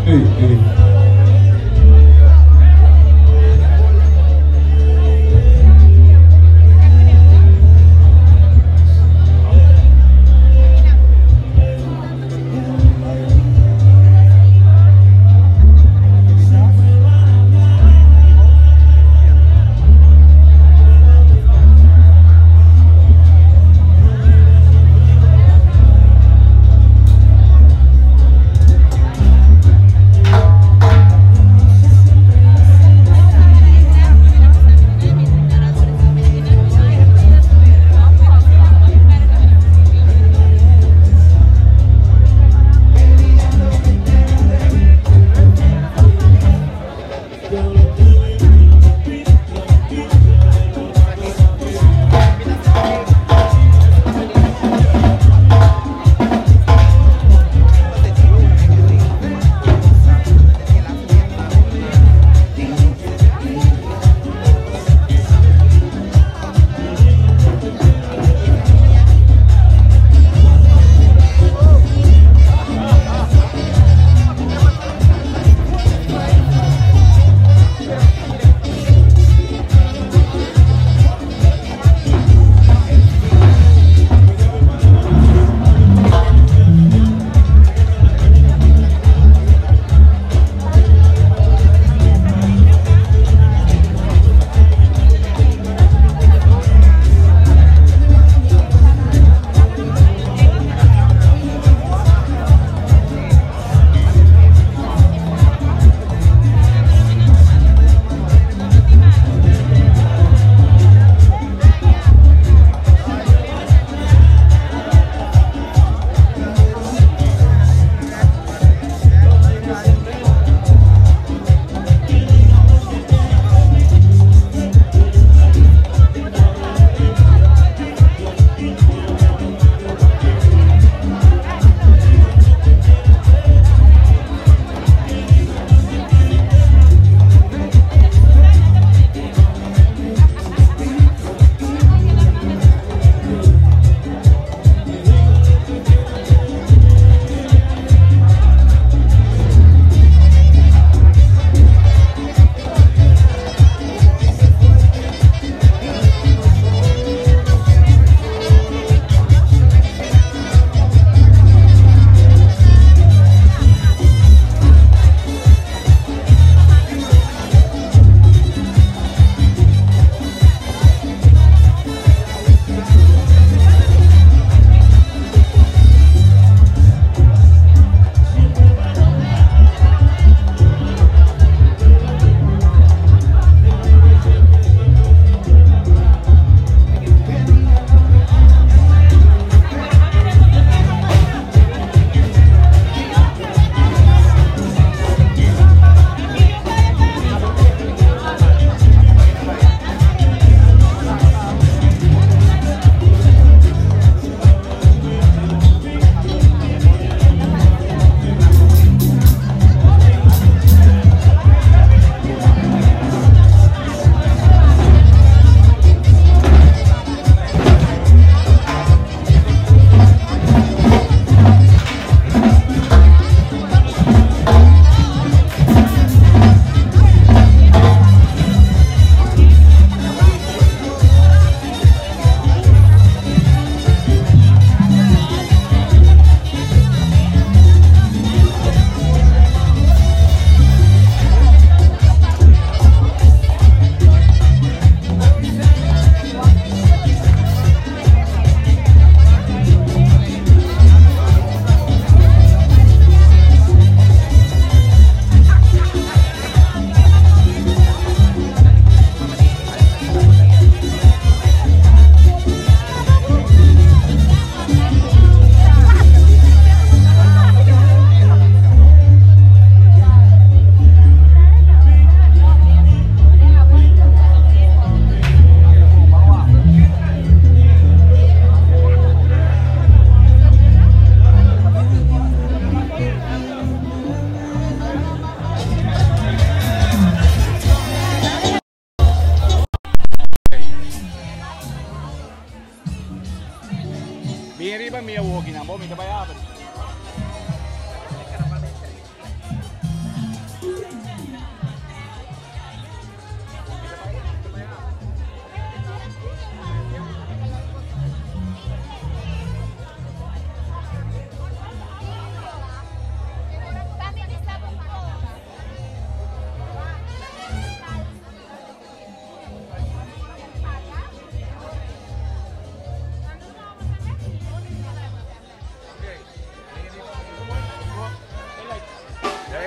Ey, ey. Bin riba mi awoki nan bo mi ta bai abri.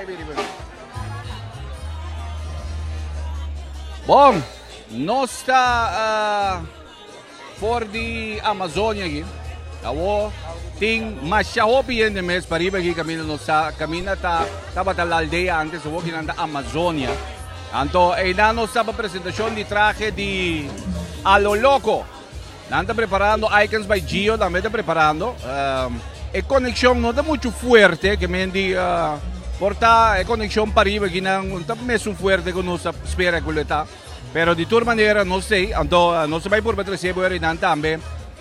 Kai bini pa mi. Bon, nos ta uh, for di Amazonia aki. Awo tin masha hopi hende mes pariba aki kaminda nos ta kaminda ta tabata la aldea antes awo kinan ta Amazonia. Anto einan nos ta pa presentashon di trahe di A lo Loco. Nan ta preparando Icons by Gio tambe ta preparando. Um, e konekshon no ta muchu fuerte ke men di uh, por ta e konekshon pariba kinan no ta mesun fuerte ku nos ta spera ku lo ta. Pero di tur manera nos t'ei, anto nos ta bai purba trece bo erinan tambe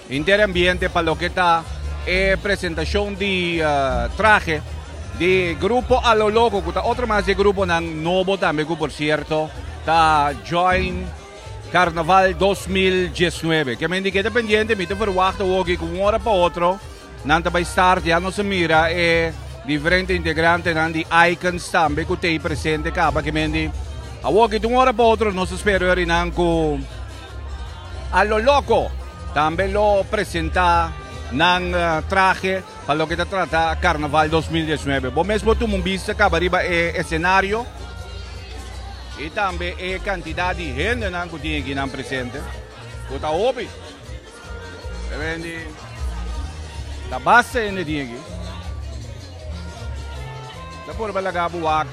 henter ambiente pa loke ta e presentacion di trahe di Grupo A Lo Loco cu ta otro mas di e gruponan nobo tambe cu por cierto ta join Carnaval 2019. Ke men di keda pendiente, mi ta verwacht awoki cu un ora pa otro nan ta bai start, ya nos a mira e diferente integrantenan di Icons tambe ku t'ei presente kaba ke men di awoki di un ora pa otro nos ta spera yorinan ku A Lo Loco tambe lo presenta nan trahe pa loke ta trata Carnaval 2019. Bo mes por tuma un bista kaba riba e escenario i tambe e kantidat di hendenan ku tin akinan presente ku ta hopi. Rendi ta basta hende tin aki. Ta purba laga bo wak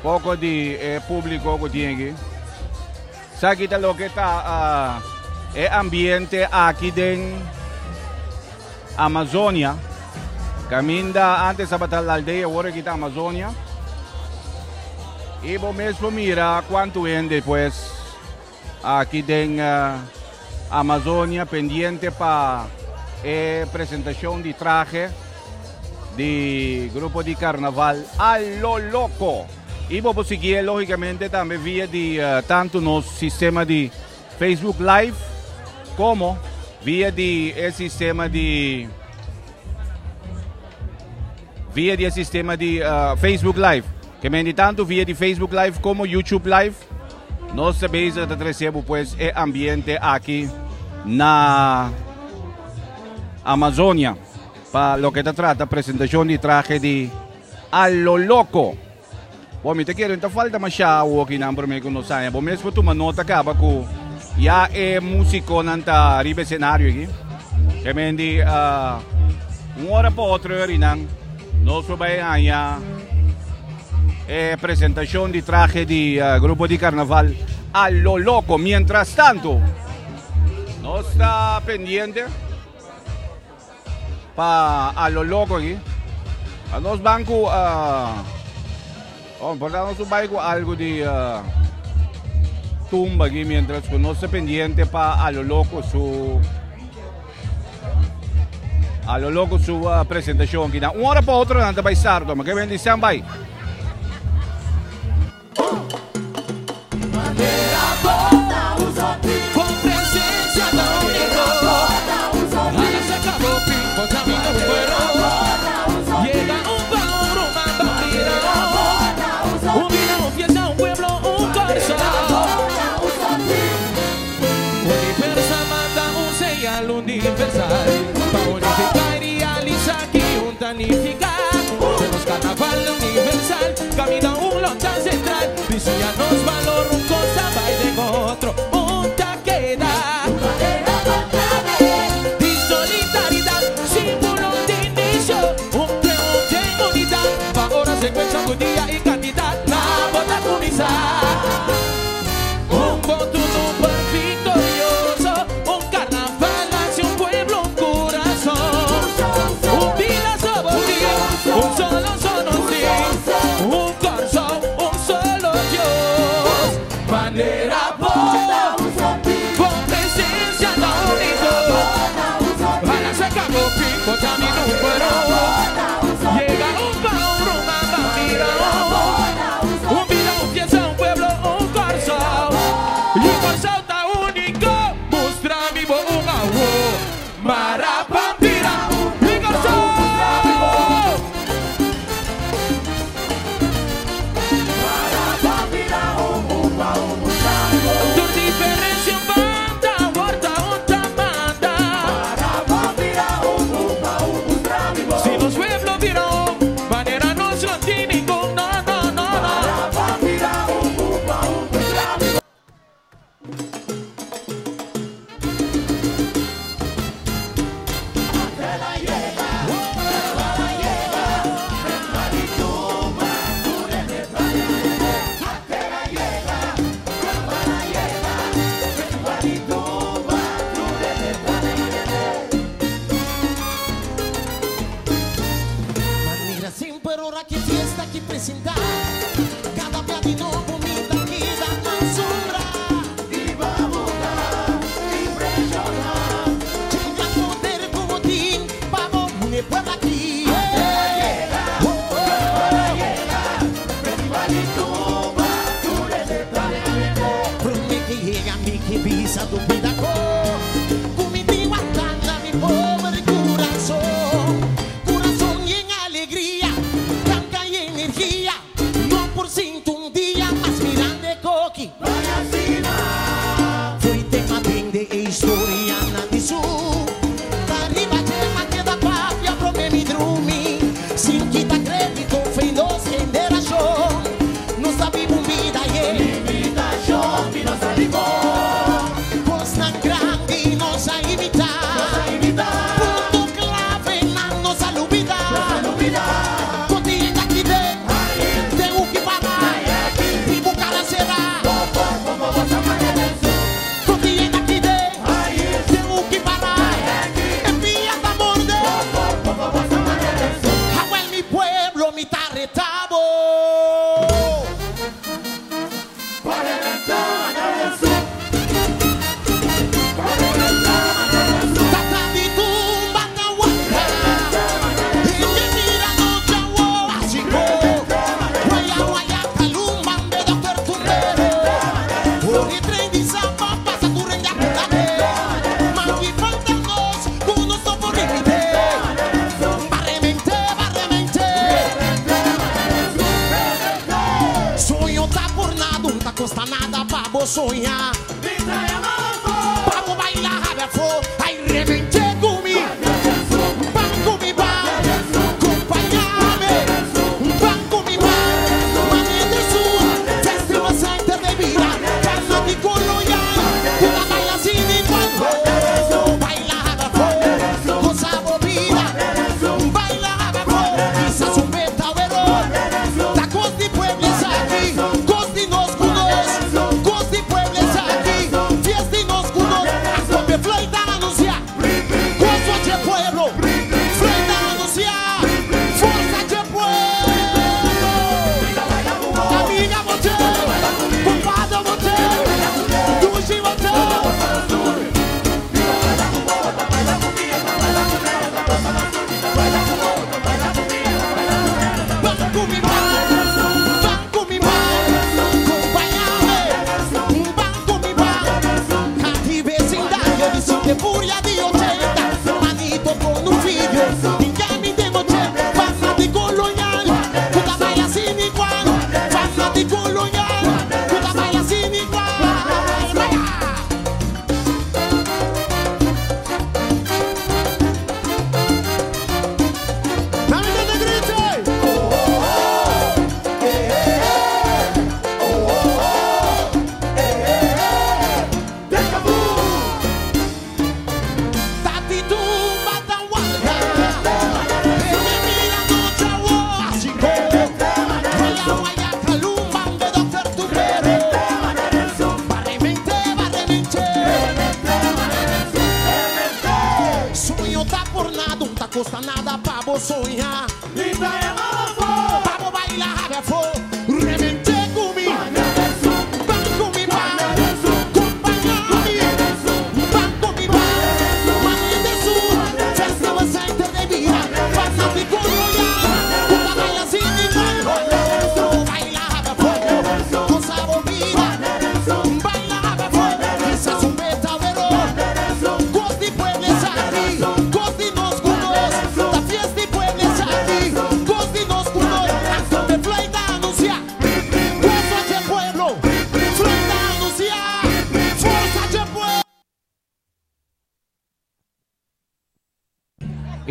poko di e publico ku tin aki. Esaki ta loke ta e ambiente aki den Amazonia. Kaminda antes tabata la aldea, awor aki ta Amazonia. I bo mes por mira kuantu hende pues. Aki den Amazonia pendiente pa e presentacion di trahe di grupo di carnaval A Lo Loco. Y bo por siguié logicamente tambe via di tanto nos sistema di Facebook Live como via di e sistema di via di e sistema di Facebook Live. Ke men di tanto via di Facebook Live como YouTube Live. Nos ta bezig ta trece bo pues e ambiente aki na Amazonia pa loke ta trata presentacion di trahe di A Lo Loco. Bo mi ta kere ta falta masha awoki nan prome ku nos haña. Bo mes por tuma nota kaba ku ya e musiconan ta riba escenario aki. Ke men di un ora pa otro yorinan nos por bai haña E presentacion di trahe di grupo di carnaval A Lo Loco. Mientras tanto, nos ta pendiente pa A Lo Loco aki. A nos ban cu oh, por nos bai cu algo di tumba aki mientras cu nos ta pendiente pa A Lo Loco su A lo loco su presentacion aki na un ora pa otro nan ta bay sarto, ma ke ben di stand by.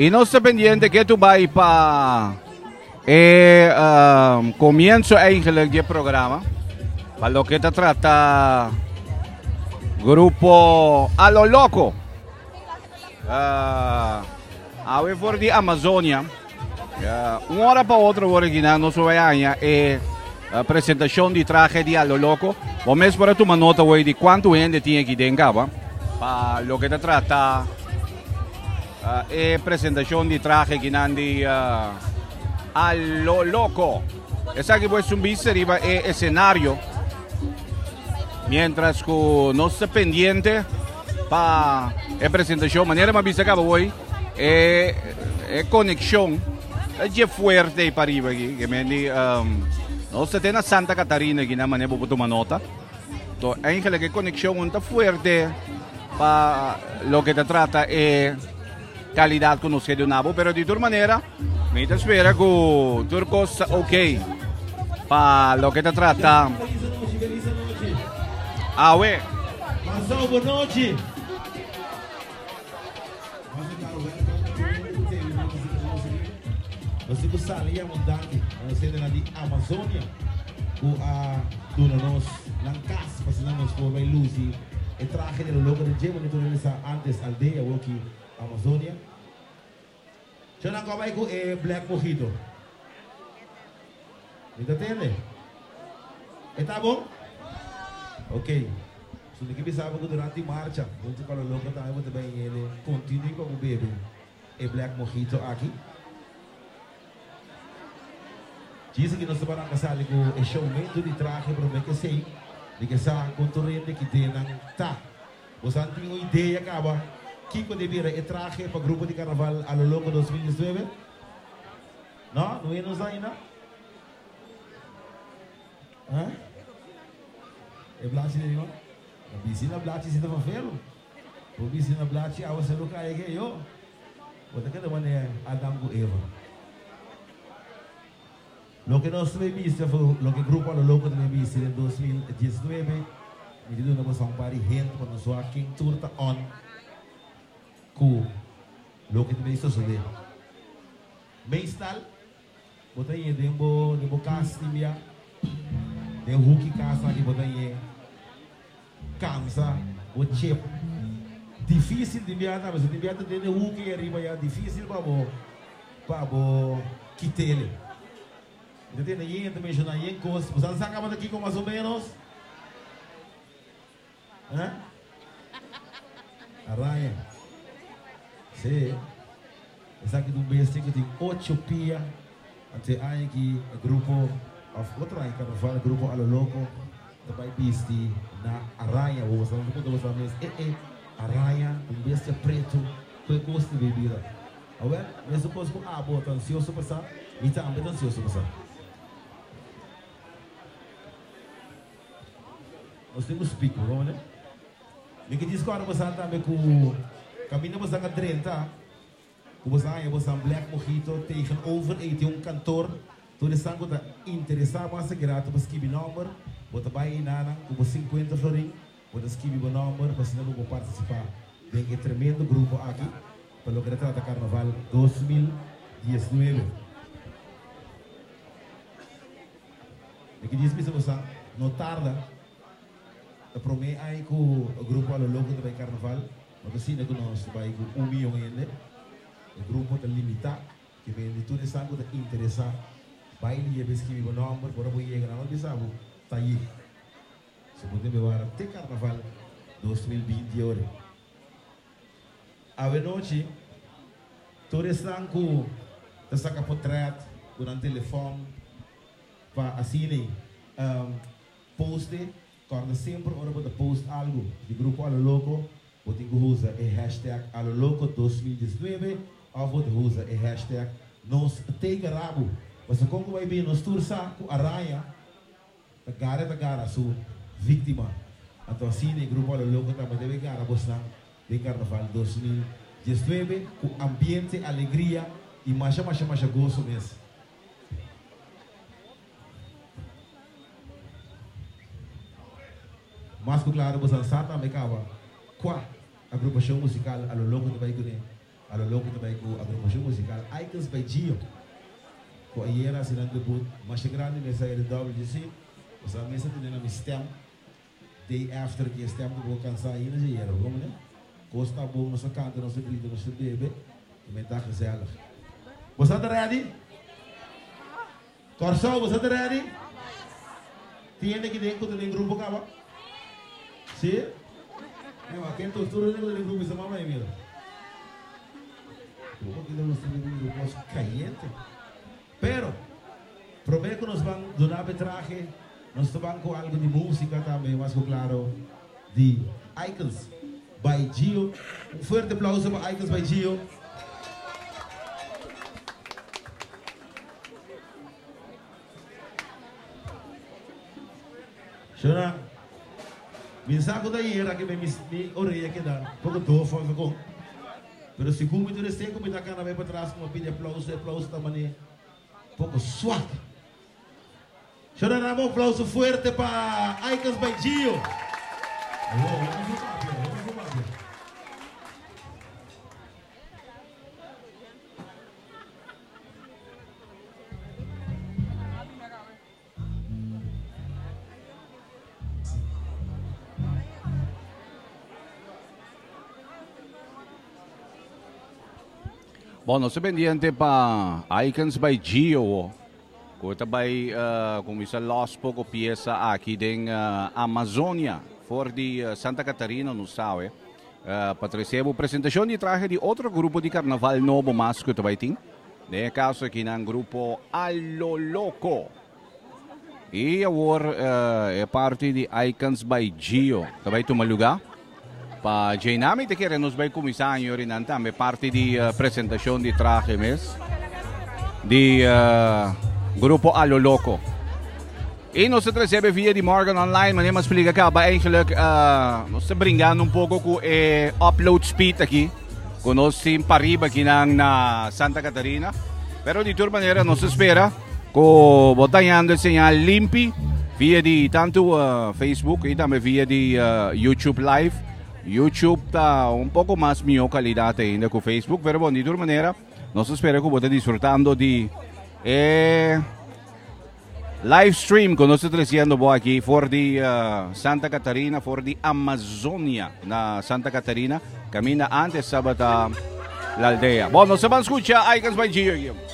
Y nos ta pendiente que tu bai pa e comienzo eigenlijk di e programa. Pa loke ta trata grupo A Lo Loco. Awe for di Amazonia. Un ora pa otro wor aki nan nos bai haña e presentacion di trahe di A Lo Loco. Bo mes por a tuma nota hoy di cuanto hende tin aki den caba pa loke ta trata e presentacion di trahe kinan di A Lo Loco. Esaki pues un bista riba e escenario. Mientras ku nos ta pendiente pa e presentacion, manera m'a bisa caba hoy, e, e conexion ta dje fuerte ahí pa riba aquí. Que men di, um, nos ta na Santa Catarina aquí, na manera bo por tuma nota. To eigenlijk e conexion un ta fuerte pa loke ta trata e calidad cu nos ke duna bo, pero di tur manera mi ta spera cu tur cos ta ok pa loke ta trata awe. Marcel, bon nochi. Nos tin ku sali i abundante na nos hendenan di Amazonia ku a duna nos nan kas pa asina nos por bai lusi e trahe di lo loko den dje bonito realisá antes aldea awoki Amazonia. Cho nan ku a bai ku e Black Mojito? Mi ta tende. E ta bon? Ok. So mi ke bisa bo ku durante marcha huntu ku Alo Loco tambe bo ta bai hende continue pa bo bebe e Black Mojito aki. Djis aki nos ta baranka sali ku e showmento di trahe prome ke esei mi ke sa kon tur hende ki den nan ta. Boso an tin un idea kaba kiko debe bira e trahe pa grupo di karnaval Alo Loco 2019? No? No hende no sa ainda? Huh? E blachi de riba? Na bisi na blachi si ta fafelo. Bo bisi na blachi awa sero kai ke yo. Bo ta keda mane Adam ku Eva. Loke nos ta bay bisi of loke Grupo Alo Loco ta bay bisi den 2019, mi ta duna boso un par di hint pa nos wak ken tur ta on ku loke ta bay sosode. Meestal bo ta hañ'é den bo den bo kas tin bia, den huki kas aki bo ta hañ'é kansa bo chep dificil tin bia tambe, si tin bia ta den e huki ei ariba ya dificil pa bo pa bo kit'ele. Mi ta tende yen ta menshoná yen kos, bo sa sa kaba ta kiko mas o menos? Huh? Araña. Sí. Esaki ta un bestia ku tin ocho pia. Anto e aña aki e grupo, òf otro aña karnaval, e grupo Alo Loko ta bai bisti na araña. Bo sa puntra boso mes, e e araña, un bestia pretu, ku e kos di bebida? Awèl, mesun kos ku abo ta ansioso pa sa, mi tambe ta ansioso pa sa. Nos tin ku speak, bo komo ne? Mi ke djis kòrda bosan tambe ku kaminda bosan a drenta, ku bosan haña bosan Black Mojito tegenover ei tin un kantor, tur esnan ku ta interesá mas a gerato pa skibi nòmber, bo ta bai einanan ku bo sinkuenta florin, bo ta skibi bo nòmber pa asina bo por partisipá den e tremendo grupo aki pa loke ta trata Karnaval 2019. Mi ke djis bisa bosa, no tarda, ta prome ai ku grupo Alo Loco ta bai karnaval, no ta asina ku nos ta bai ku un miyon hende, e grupo ta limitá, ke bende tur esnan ku ta interesá bai liebe skibi bo nòmber, ora bo yega nan lo bisa bo ta ayi. So bo debe wara te karnaval 2020 ora. Awenochi, tur esnan ku ta saka potrèt ku nan telefòn, Pa asina post e, kòrda semper ora bo ta post algu di Grupo Alo Loko, bo tin ku usa e hashtag AloLoko 2019 òf bo ta usa e hashtag Nos Tei Garabu. Pasobra kon ku bai bin nos tur sa ku araña ta gara ta gara su víktima. Anto asina e Grupo Alo Loko tambe debe gara bosnan den Karnaval 2019 ku ambiente, alegria i masha masha masha goso mes. Mas ku klaro boso a sa tambe kaba kua agrupashon musikal A Lo Loco ta bai kuné. A Lo Loco ta bai ku agrupashon musikal Icons by Gio ku ayera a hasi nan debut masha grandi mesa RWGC. Boso a mester tene na mi stem day after ki e stem ta poko kansa ainda dje ayera. Bo komo ne? Kos ta bon, nos a kanta, nos a grita, nos a bebe i men ta gezellig. Boso ta ready? Kòrsou, boso ta ready? Tin hende aki den ku ta den grupo kaba? Sí? Ewa, ken tur tur hende ku ta den grupo bisa mama ei mira. Grupo aki ta mester den grupo kayente. Pero. Promé ku nos ban duna e trahe, nos ta ban ku algu di músika tambe, mas ku klaro, di Icons by Gio. Un fuerte aplauso pa Icons by Gio. Shona, mi sa ku ta yera ke mi mi orea keda poko dof of kon, pero segun mi tur esei ku mi ta kana bai patras ku mi a pidi aplauso, e aplauso ta mane poko swak. Shona, dame un aplauso fuerte pa Icons by Gio. Awor, lo mi papia, lo mi papia. Bon, nos ta pendiente pa Icons by Gio, ku ta bai kuminsá lòs poko piesa aki den Amazonia, for di Santa Catarina, nos sabe. Pa trese bo presentashon di trahe di otro grupo di karnaval nobo mas ku ta bai tin. Den e kaso aki nan grupo Alo Loco. I awor e parti di Icons by Gio ta bai tuma luga. Pa djeinami ta kere nos bai kuminsá aña yori nan tambe parti di presentashon di trahe mes di grupo Alo Loco. I nos ta trese via di Morgan Online, manera mi a splika kaba eigenlijk nos ta bringando un poko ku e upload speed aki. Ku nos tin pariba akinan na Santa Catarina. Pero di tur manera nos ta spera ku bo ta hañando e señal limpi via di tantu Facebook i tambe via di YouTube Live. YouTube ta un poko mas mihó kalidat ainda ku Facebook, pero bon, di tur manera nos ta spera ku bo ta disfrutando di e Live stream ku nos ta tresiendo bo aki for di Santa Catarina, for di Amazonia na Santa Catarina, kaminda antes tabata La Aldea. Bon, nos ta ban skucha Icons by Gio aki.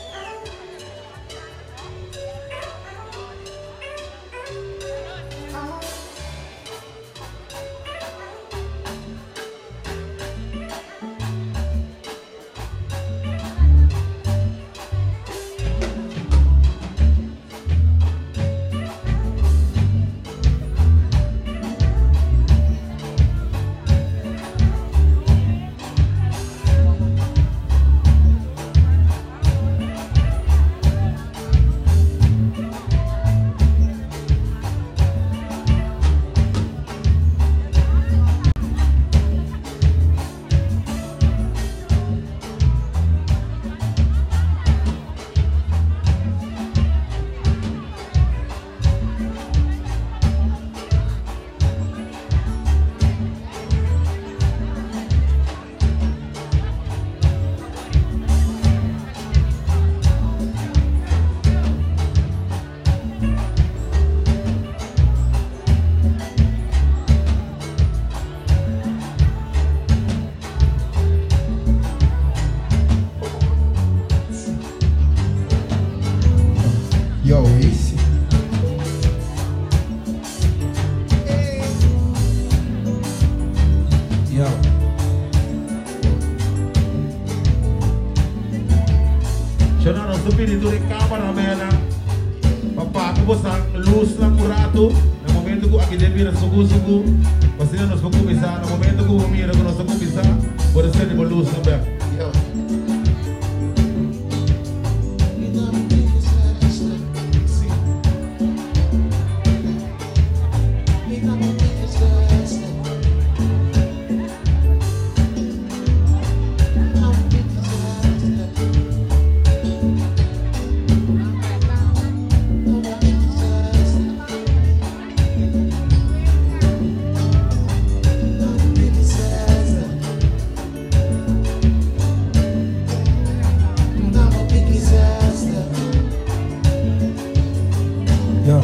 Yo, easy. Yo. Shona, nos ta pidi tur e cameramannan pa papia bosan lusnan un rato na momento cu aki den bira sugu sugu, pa asina nos por cuminsa. Na momento cu bo mira cu nos ta cuminsa, bo ta sende bo lusnan bek. Yo. Yo.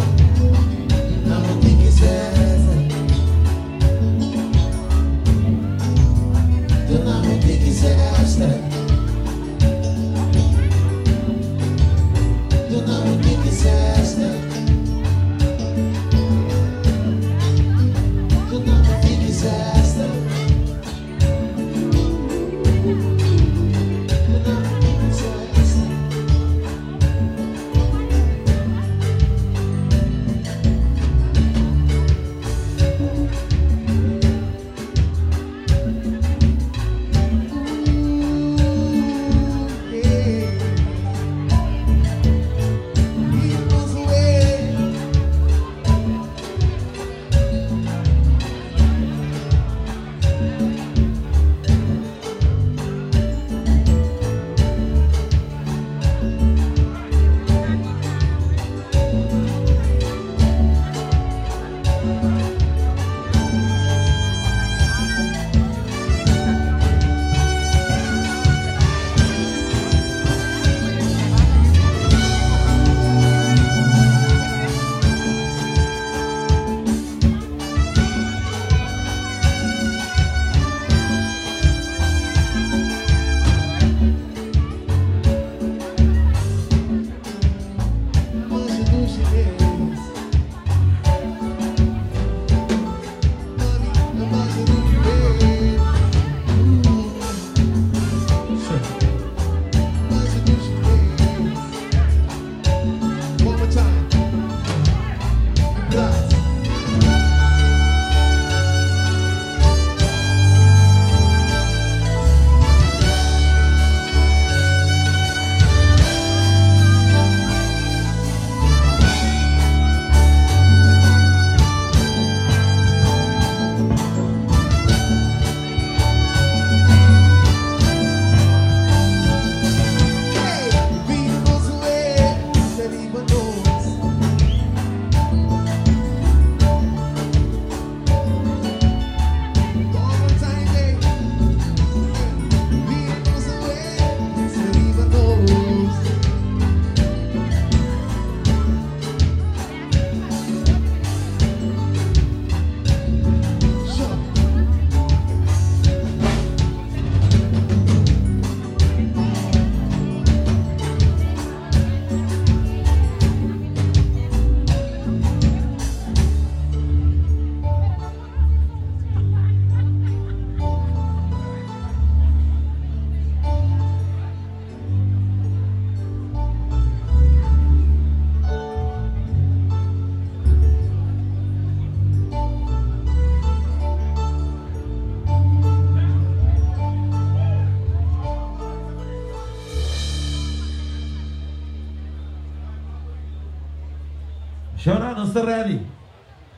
Shona, nos ta ready.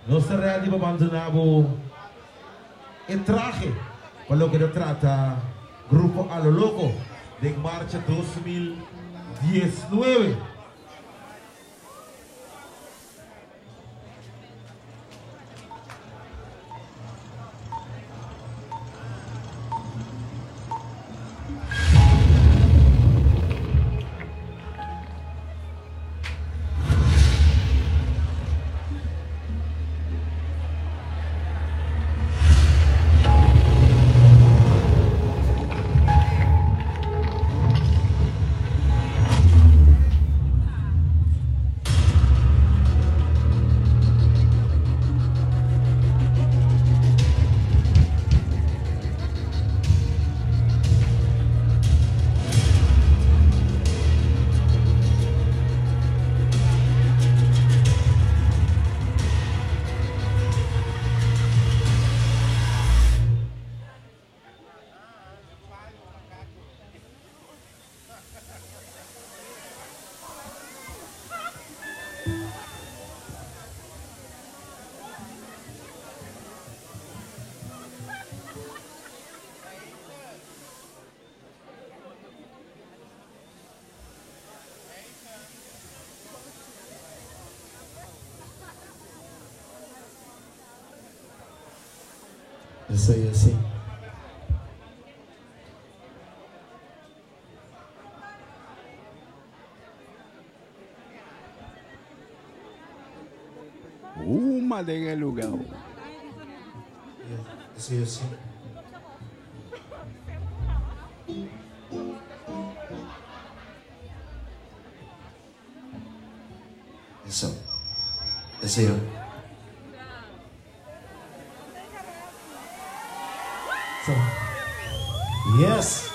Nos ta ready pa bandona bo e trahe pa loke ta trata Grupo A Lo Loco den marcha 2019. Esei así. Uma den e lugá. Esei así. Eso. Esei. So. Yes.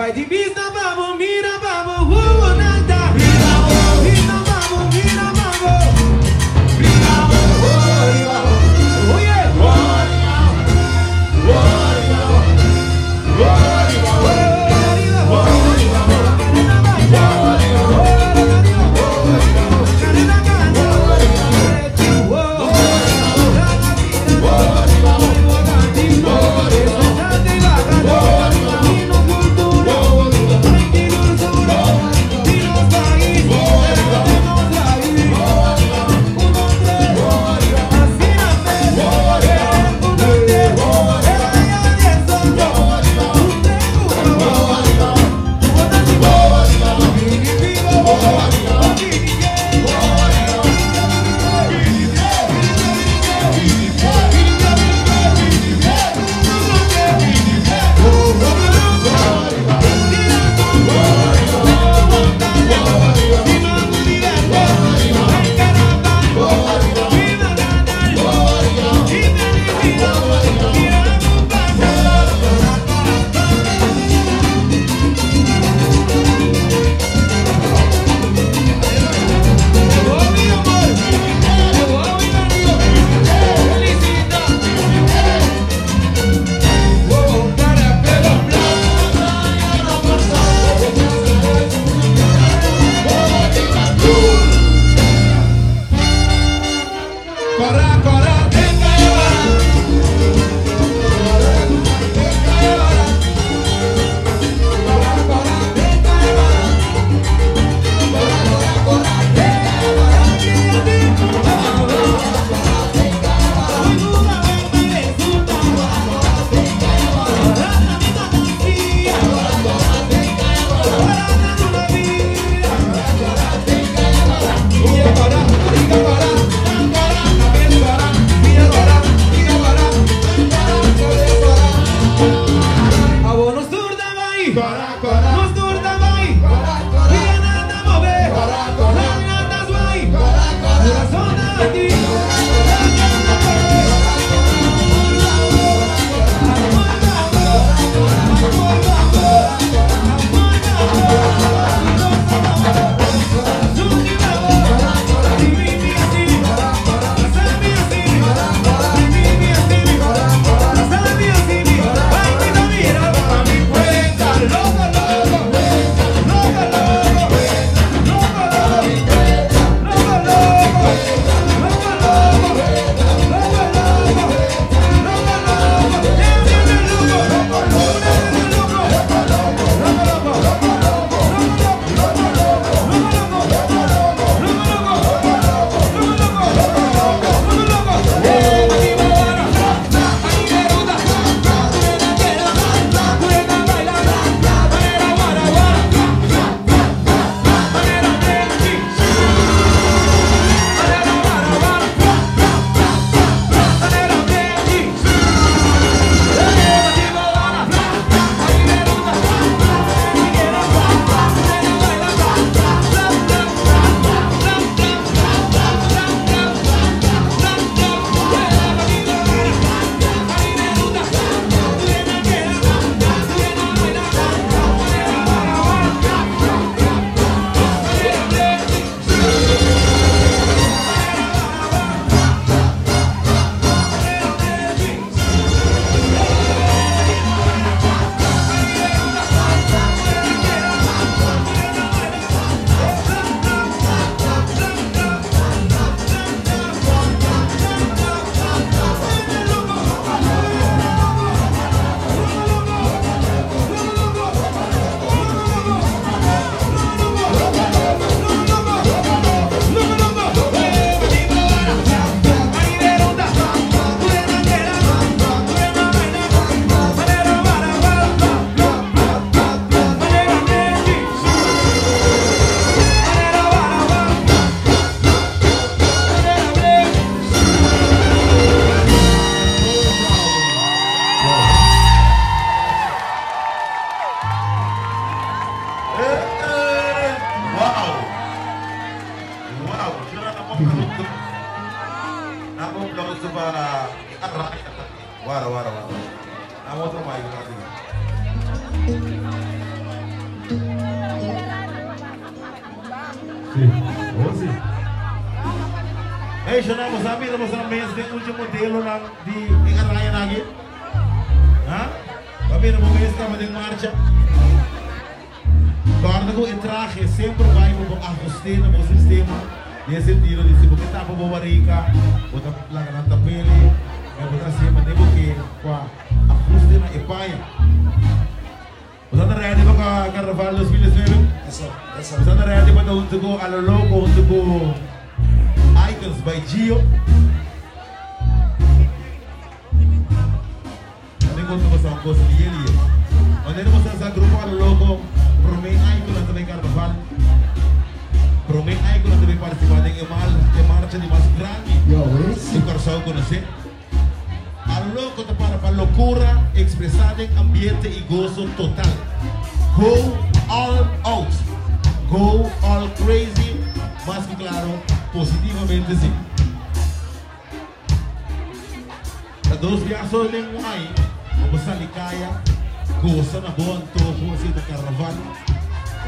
Bai di bista babo, mira babo, hugo nanta. Bista babo, mira babo. Oh yeah. Si, oh si. Hey, Shana, bo sa mira bo sa mes den ultimo modelonan di e arañanan aki? Ha? Bo a mira bo mes kaba den marcha? Kòrda ku e trahe semper bai pa bo ahust'é na bo sistema, den e sentido di si bo ke tapa bo barika, bo ta laga nan tap'el, i bo ta hasié manera bo ke kua ahuste na e paña. Bo ta ready pa Carnaval 2019? Bo ta ready pa ta huntu ku A Lo Loco huntu ku Icons by Gio? Mane konta boso un kos liye liye. Manera boso a sa grupo A Lo Loco prome aña ku nan ta bai Carnaval, prome aña ku nan ta bai participa den e marcha di mas grandi ku Kòrsou konosé. A loco ta para pa locura expresa den ambiente y gozo total. Go all out. Go all crazy, mas cu claro, positivamente si. Ta dos biaha solo den un aña bo por sali caya, goza na bo antoho, esey ta carnaval,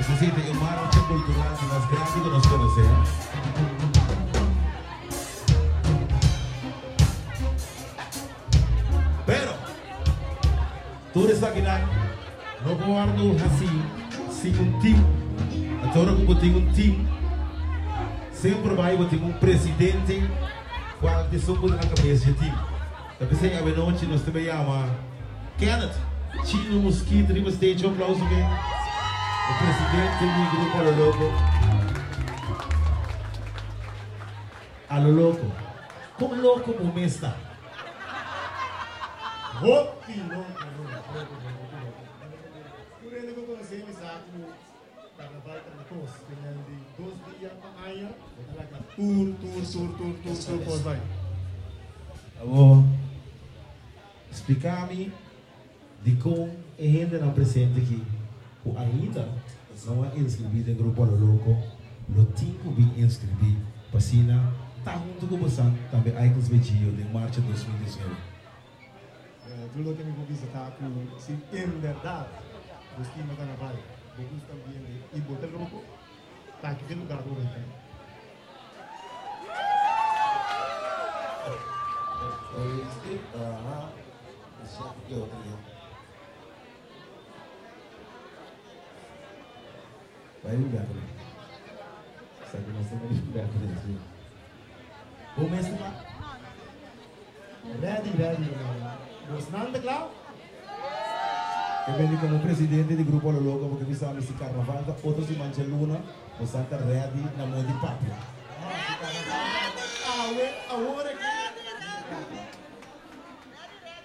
esey ta e marcha cultural di mas grandi cu nos conoce. Pero, tur esakinan no por wòrdu hasí sin un tim. Anto ora ku bo tin un tim, semper bai bo tin un presidente kual ta esun ku ta na kabes dje tim. Ta p'esei awenochi nos ta bai yama Kenneth Chino Mosquito riba stage. Un aplauso p'e, e presidente di Grupo Alo Loco. A lo loco. Con loco bo mes ta? Hopi loco, loco, loco, hopi loco. Tur hende cu conoce mi sa cu carnaval ta mi cos. Tin di dos dia pa aña, bo ta laga tur, tur, tur, tur, tur, tur cos bay. Awor, splica mi dicon e hendenan presente aki cu ainda no a inscribi den Grupo A Lo Loco lo tin cu bin inscribi pa asina ta hunto cu bosan tambe Icons by Gio den marcha 2019. Tur loke mi por bisa ta cu si en berdad bo stima carnaval, bo gusta ambiente y bo ta loco, ta aki t'e lugar pa bo bay ta. Bai un bèk awe. Sa ku nos ta bai un bèk awe sí. Bo mes ta kla? Ready, ready. Bosnan ta kla? E bini komo presidente di Grupo Alo Loco bo ke bisa mi si karnaval ta otro siman djaluna bosan ta ready na modi papia. Ah, si karnaval ta awe, awor aki.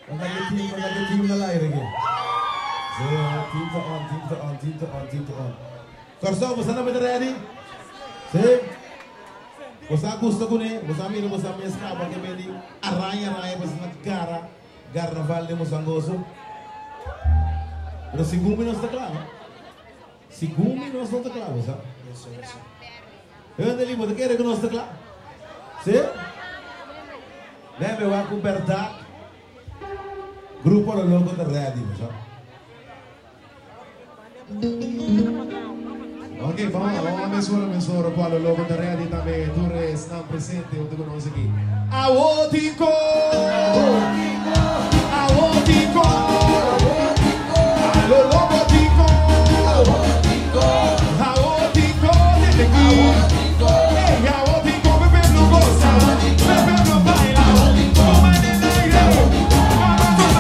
Manda ke team, manda ke team na laire ke. Sí, team ta on, team ta on, team ta on, team ta on. Kòrsou, boso a mete ready? Sí? Boso a gusta kuné? Boso a mira boso a mes kaba ke medi araña araña boso na gara garnaval den boso angoso? Pero segun mi nos ta kla, no? Segun mi nos no ta kla, bo sa. Hende li, bo ta kere ku nos ta kla? Sí? Lebe wak ku bèrdat Grupo A Lo Loco ta ready, bo sa. Ok, vamos, vamos a mesura, mesura, ku A Lo Loco ta ready tambe, tur esnan presente huntu ku nos aki. Awo tin kor! Awo tin kor! A lo loco tin kor! Awo tin kor desde aki! Ey, awo tin kor, bebe lo goza, bebe lo baila, toma en el aire, mama con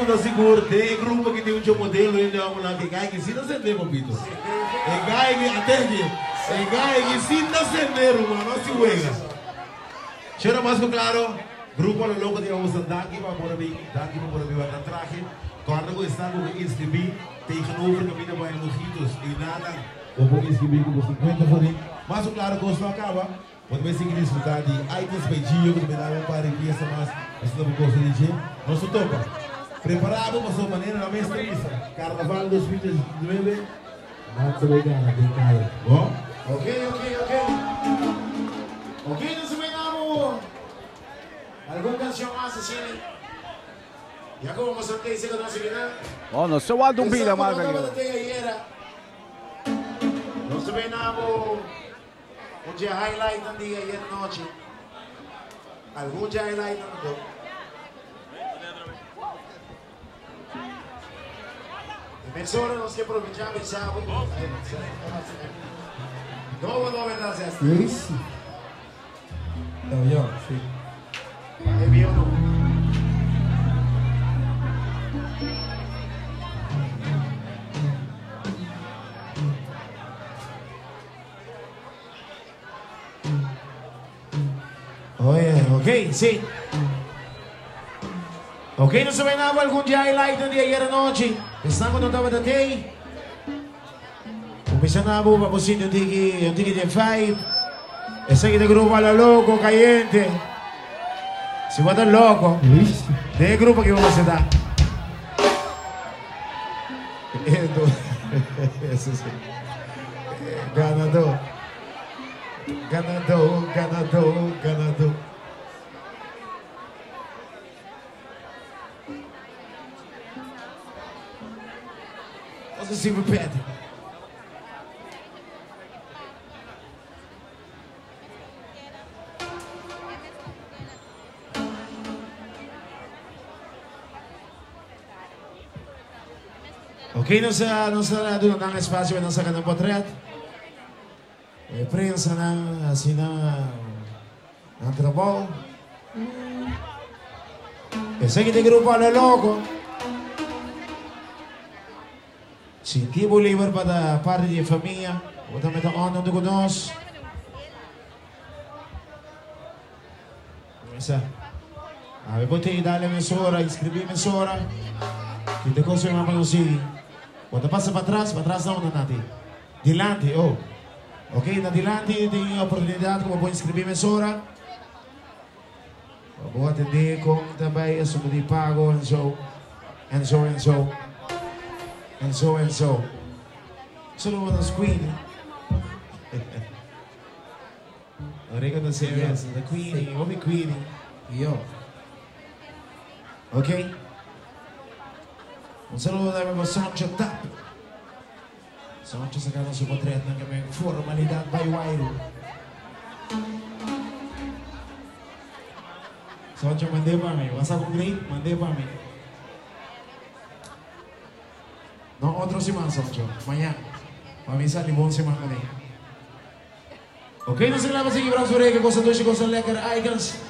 ku ta sigur, den e grupo aki tin un modelo hende hòmbernan ku e gai ki si ta sende, papito. E gai ki, ate aki, e gai ki si ta sende, ruman, no si wega. Shera mas ku klaro, Grupo A Lo Loco di Awosan danki pa por a bin, danki pa por a bin wak nan trahe. Kòrda ku esnan ku ke inskribí tegenover kaminda bai Lojitos ei nanan bo por inskribí ku bo 50 forin. Mas ku klaro kos no a kaba, bo ta bai sigui disfrutá di Items by Gio ku ta bai dal un par di piesa mas asina bo gosa di dje. Nos ta topa. Prepará bo pasobra manera nan mes ta bisa, Karnaval 2019 nan ta bai gana den kaya. Bo? Ok, ok, ok. Ok, nos ta bai na algun kanshon mas asina. Ya komo nos a tese ku nos akinan. Oh, nos ta wak un pida mas aki. Nos ta bai na un dia highlight nan di ayera nochi. Algun dia highlight nan do. E mesora nos ke aprovechá bisa bo. No, no, verdad, Isso. No, yo, sí. E bio no. Oye, ok, sí. Ok, nos ta bai na algun dia highlight di ayera nochi. Esnan ku no tabata tei. Kuminsá na bo pa bo sinti un tiki di vibe. Esaki ta grupo A Lo Loco, Cayente. Si bo ta loko, den e grupo aki bo mester ta. Eso sí. Ganadó. Ganadó, ganadó, ganadó. Nos a sigui pèdi. Ok, nos a nos a duna nan espasio pa nan saka nan potret. E prensanan hasi nan nan trabou. Esaki ta e grupo A Lo Loco. Sinti bo liber pa ta parti di e famia. Bo tambe ta on huntu ku nos. Kuminsá. Awe bo tin dale mesora, inskribí mesora. Kita kos pa nos sigui. Bo ta pasa patras, patras na unda Nati? Dilanti, oh. Ok, na dilanti tin oportunidat ku bo por inskribí mesora. Bo atendé kon ta bai asuntu di pago en so, en so en so, en so en so. Solo bo nos Queenie. Rico ta serious, ta Queenie, hopi Queenie. Yo. Ok. Un saludo tambe pa Soncho Tap. Soncho sacando su potretnan ke men formalidad bai wairu. Soncho mand'é pa mi. Wasa ku great? Mand'é pa mi. No otro siman Soncho. Mañan. Pa mi sali bon siman kuné. Ok, nos a klaba sigui Browns Orega, Cosa Dushi, Cosa Lekker, Icons.